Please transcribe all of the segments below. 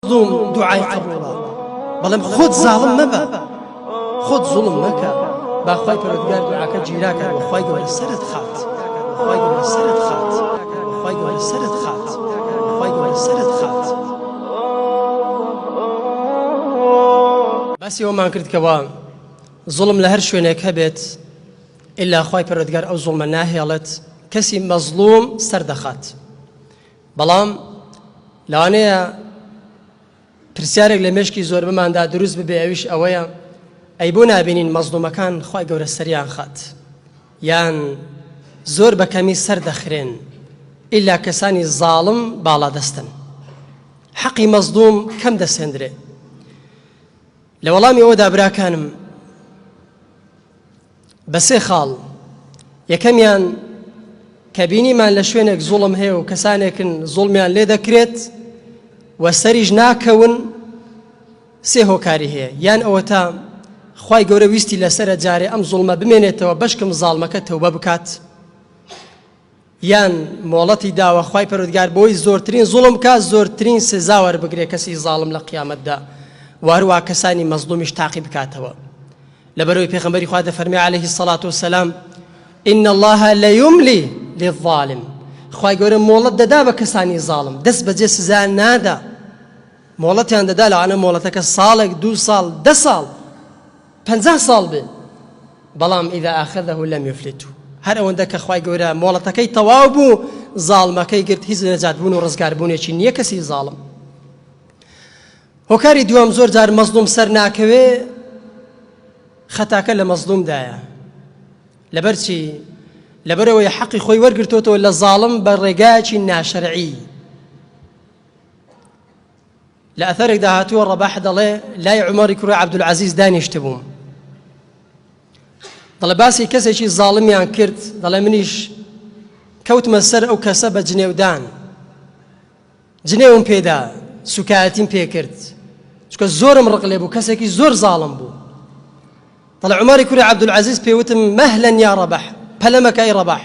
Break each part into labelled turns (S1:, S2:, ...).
S1: مەزڵوم دوعای قبوڵە بەڵێم خۆت زاڵم مەبە خۆت زوڵم مەکە با خوای پەروەردگار دوعاکە گیراکات و خوای گەورە سەرت خات خوای گەورە سەرت خات خوای گەورە سەرت خات خوای گەورە سەرت خات. باسی ئەوەمان کرد کەوا زوڵم لە هەر شوێنێک هەبێت ئیلا خوای پەروەردگار ئەو زوڵمە ناهێڵێت کەسی مەزڵوم سەردەخات بەڵام لەوانەیە پرسیارێک لە مێشکی زۆربەماندا دروست ببێ ئەویش ئەوەیە ئەی بۆ نابینین مەزڵومەکان خوای گەورە سەریان خات یان زۆر بە کەمی سەر دەخرێن ئیلا کەسانی زاڵم باڵادەستن حەقی مەزڵوم کەم دەسێندرێ لە وەڵامی ئەوەدا براکانم بە سێ خاڵ، یەکەمیان کە بینیمان لە شوێنێک زوڵم هەیە و کەسانێکن زوڵمیان لێ دەکرێت و سەریش ناکەون سێ هۆکاری هەیە یان ئەوەتا خوای گەورە ویستی لەسرە جارێ ئەم زوڵمە بمێنێتەوە بەشکم زاڵمەکە تەوبە بکات یان مۆڵەتی داوە خوای پەروەردگار بۆی زۆرترین زوڵم بکات زۆرترین سزا وەربگرێ کەسی زاڵم لە قیامەتدا و هەروە کەسانی مەزڵومیش تاقی بکاتەوە لەبەرەوەی پێغەمبەری خوا دەفەرمێ عەلەیهی الصلاة والسلام إن الله ليملي للظالم خوای گەورە مۆڵەت دەدا بە کەسانی زاڵم دەست بەجێ سزا نادا مۆڵەتیان دەدا لەوانە مۆڵەتەکە ساڵێک دوو ساڵ دە ساڵ 50 ساڵ بێ بەڵام اذا اخذه لم یفلته هەر ئەوەندە کە خوای گەورە مۆڵەتەکەی تەواو بوو زاڵمەکەی گرت هیچ نەجات بوون و ڕزگار بوونێکی نییە کەسی زاڵم هۆکاری دووەم زۆر جار مەزڵوم سەر ناکەوێ خەتاکە لە مەزڵومدایە لەبەرچی لەبەرەوەی حەقی خۆی وەرگرتوتەوە لە زاڵم بە ڕێگایەکی ناشەرعی لە ئەثەرێکدا هاتووە ڕەباح دەڵێ لای عومەری کوڕی عەبدولعەزیز دانیشتبووم دەڵێ باسی کەسێکی زاڵمیان کرد دەڵێ منیش کەوتمە سەر ئەو کەسە بە جنێودان جنێوم پێدا سوکایەتیم پێکرد چکە زۆرم ڕق لێ بوو کەسێکی زۆر زاڵم بوو دەڵێ عومەری کوڕی عەبدولعەزیز پێوتم مەهلەن یا ڕەبەح پەلەمەکە ئەی ڕەباح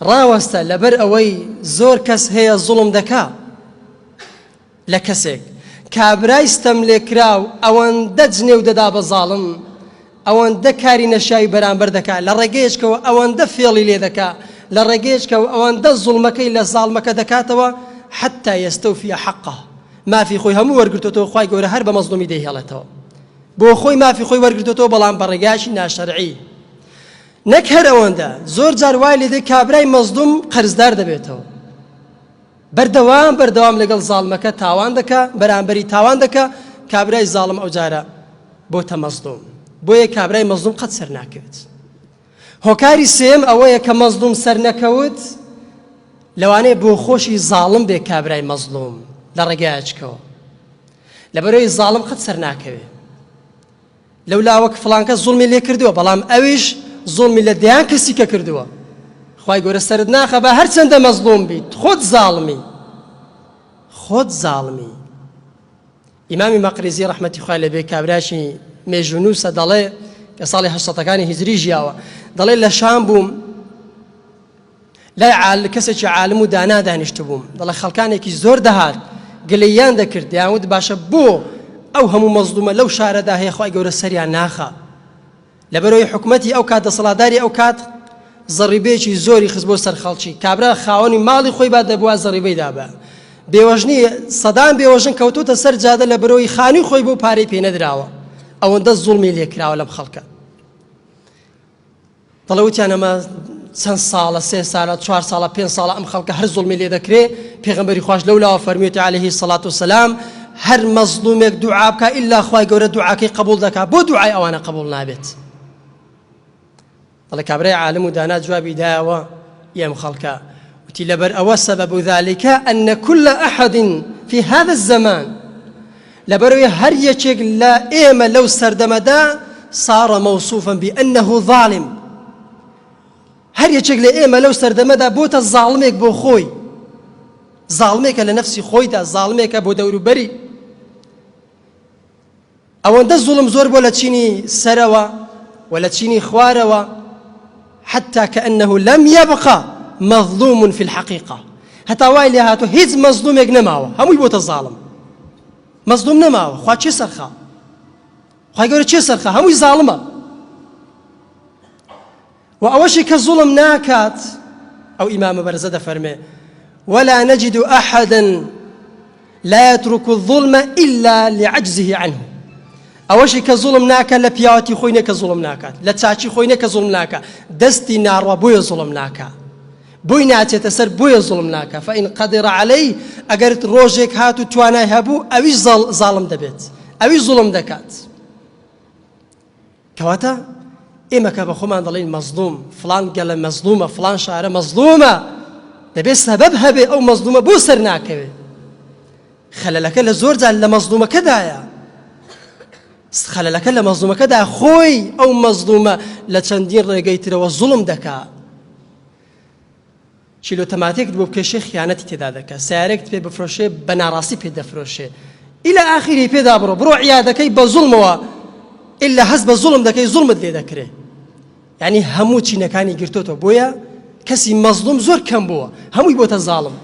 S1: ڕاوەستە لەبەر ئەوەی زۆر کەس هەیە زوڵم دەکا لە کەسێک کابرای ستەم لێکراو ئەوەندە جنێو دەدا بە زاڵم ئەوەندە کاری نەشیاوی بەرامبەر دەکا لە ڕێگەیەکەوە ئەوەندە فێڵی لێ دەکا لە ڕێگەیەکەوە ئەوەندە زوڵمەکەی لە زاڵمەکە دەکاتەوە حتا يستوفي حقه مافی خۆی هەموو وەرگرتوتەوە خوای گەورە هەر بە مەزڵومی دەیهێڵێتەوە بۆ خۆی مافی خۆی وەرگرتوتەوە بەڵام بە ڕێگایەکی ناشەرعی نەک هەر ئەوەندە، زۆر جار وای لێدێ کابرای مەزڵوم قەرزدار دەبێتەوە. بەردەوام بەردەوام لەگەڵ زاڵمەکە تاوان دەکا، بەرامبەری تاوان دەکا، کابرای زاڵم ئەوجارە بۆتە مەزڵوم. بۆیە کابرای مەزڵوم قەت سەرناکەوێت. هۆکاری سێیەم ئەوەیە کە مەزڵوم سەرنەکەوت، لەوانەیە بۆ خۆشی زاڵم بێ کابرای مەزڵوم لە ڕێگایەکەوە. لەبەرئەوەی زاڵم قەت سەرناکەوێ. لەولاوە فڵانکەس زوڵمی لێ کردووە بەڵام ئەویش زوڵمی لە دەیان کەسی کە کردووە خوای گەورە سەرت ناخە بە هەرچەندە مەزڵوم بیت خۆت زاڵمی خۆت زاڵمی ئیمامی مەقریزی ڕەحمەتی خوای لێبێ کابراشی مێژوونووسە دەڵێ کە ساڵی هەشتەکانی هیجری ژیاوە دەڵێ لە شام بووم لای عال کەسێکی عالم و دانا دانیشتبووم، دەڵێ خەڵکانێکی زۆر دەهات گلەییان دەکرد، دەیانوت باشە بۆ ئەو هەموو مەزڵومە لەو شارەدا هەیە خوای گەورە سەریان ناخا؟ لەبەرئەوەی حکومەتی ئەو کات دەسەڵاتداری ئەو کات زەڕیبەیەکی زۆری خست بۆ سەر خەڵکی، کابرا خاوەنی ماڵی خۆی با دەبوا زەڕیبەی دابا. بێوەژنی سەدان بێوەژن کەوتۆتە سەر جادە لەبەرئەوەی خانووی خۆی بۆ پارەی پێ نەدراوە، ئەوەندە زوڵمی لێکراوە لەم خەڵکە. دەڵێ وتیان ئەمە چەند ساڵە سێ سالە چوار ساڵە پێ ساڵە ئەم خەڵکە هەر زوڵمی لێ دەکرێ پێغەمبەری خواش لەو لاوە فەرمیوتی عەلەیهی سەڵات وسەلام هەر مەزڵومێک دوعا بکا ئیلا خوای گەورە دوعاکەی قبوڵ دەکا بۆ دوعای ئەوانە قبوڵ نابێت دەڵێ کابرای عالم و دانا جوابی دایەوە ئەم خەڵکە وتی لەبەر ئەوە سەبەب ذلك أن كل أحد في هذا الزمان لەبەرئەوەی هەر یەکێک لە ئێمە لەو سەردەمەدا صار موصوفا بأنه ظالم هەر یەکێک لە ئێمە لەو سەردەمەدا بۆتە زاڵمێک بۆ خۆی زاڵمێکە لە نەفسی خۆیدا زاڵمێکە بۆ دەوروبەری ئەوەندە زوڵم زۆر بۆ لە چینی سەرەوە و لە چینی خوارەوە حتى كأنه لم يبقى مظلوم في الحقيقة. هەتا وای لێ هاتووە هیچ مەزلومێک نەماوە هەمووی بۆتە زاڵم مەزلوم نەماوە خوا چێ سەرخا خوای گەورە چێ سەرخا هەمووی زاڵمە و ئەوەشی کە زوڵم ناکات ئەو ئیمامە بەرزە دەفەرمێ ولا نجد أحدا لا يترك الظلم إلا لعجزه عنه ئەوەشی کە زوڵم ناکە لە پیاوەتی خۆی نەکە زوڵم ناکات لە چاچی خۆی نەکە زوڵم ناکە دەستی ناڕوا بۆیە زوڵم ناکە بۆی ناچێتە سەر بۆیە زوڵم ناکە فإن قدر عليه ئەگەر ڕۆژێک هات و توانای هەبوو ئەویش زاڵم دەبێت ئەویش زوڵم دەکات کەواتە ئێمە کە بە خۆمان دەڵێین مەزڵوم، فڵان گەلە مەزڵومە، فڵان شارە مەزڵومە، دەبێت سەبەب هەبێ ئەو مەزڵومە بۆ سەر ناکەوێ. خەلەلەکە لە زۆر جار لە مەزڵومەکەدایە. خەلەلەکە لە مەزڵومەکەدا خۆی ئەو مەزڵومە لە چەندین ڕێگەی ترەوە زوڵم دەکا. کیلۆ تەماتەیەکت بۆ بکێشێ خیانەتی تێدا دەکا سەیارەیەکت پێ بفرۆشێ بە ناڕاستی پێت دەفرۆشێ ئیلا ئاخیری پێدا بڕۆ بڕۆ عیادەکەی بە زوڵمەوە ئیلا هەست بە زوڵم دەکەی زوڵمت لێ دەکرێ یعنی هەموو چینەکانی گرتۆتەوە بۆیە کەسی مەزڵوم زۆر کەم بووە هەمووی بۆتە زاڵم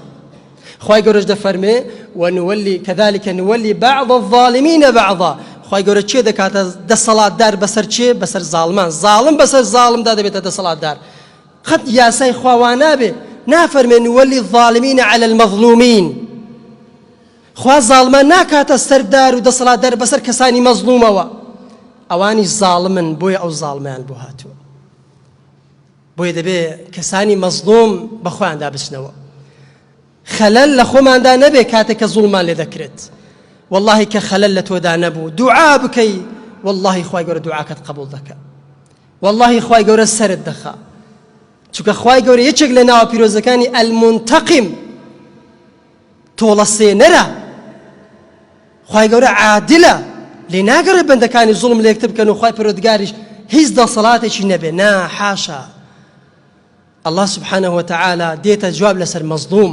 S1: خوای گەورەش دەفەرمێ ونولي كذلك نولي بعض الظالمين بعضا خوای گەورە چێ دەکاتە دەسەڵاتدار بەسەر چێ بەسەر زاڵمان زاڵم بەسەر زاڵمدا دەبێتە دەسەڵاتدار قەت یاسای خوا وا نابێ نافەرمێ نولی الظالمین علی المظلومین خوا زاڵمان ناکاتە سەردار و دەسەڵاتدار بەسەر کەسانی مەزڵومەوە ئەوانی زاڵمن بۆیە ئەو زاڵمیان بۆ هاتووە بۆیە دەبێ کەسانی مەزڵوم بە خۆیاندا بچنەوە خەلەل لە خۆماندا نەبێ کاتێک کە زوڵمان لێ دەکرێت واللهی کە خەلەل لە تۆدا نەبوو دوعا بکەی واللهی خوای گەورە دوعاکەت قبول دەکە وەڵاهی خوای گەورە سەرت دەخا چونکە خوای گەورە یەکێک لە ناوە پیرۆزەکانی المنتقم تۆڵەسێنەرە خوای گەورە عادلە لێ ناگەڕێ بەندەکانی زوڵم لێکتر بکەن و خوای پەروەردگاریش هیچ دەسەڵاتێکی نەبێ نا حاشا الله سبحانه وتعالى دێتە جواب لەسەر مەزڵوم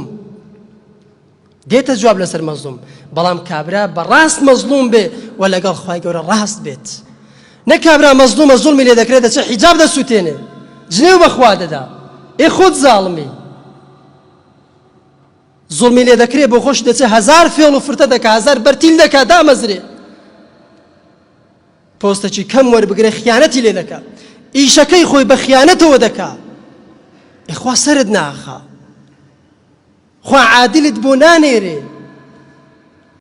S1: دێتە جواب لەسەر مەزڵوم بەڵام کابرا بە ڕاست مەزڵوم بێ و لەگەڵ خوای گەورە ڕاست بێت نە کابرا مەزڵومە زوڵمی لێ دەکرێت دەچێت حیجاب دەسووتێنێ جنێو بەخوا دەدا ئێ خۆت زاڵمی زوڵمی لێ دەکرێت بۆ خۆش دەچێت هەزار فێڵ و فرتە دەکا هەزار بەرتیل دەکا دامەزرێ پۆستەکی کەم وەربگرێ خیانەتی لێ دەکا ئیشەکەی خۆی بە خیانەتەوە دەکا ئێخوا سەرت ناخا خوا عادلت بۆ نانێرێ.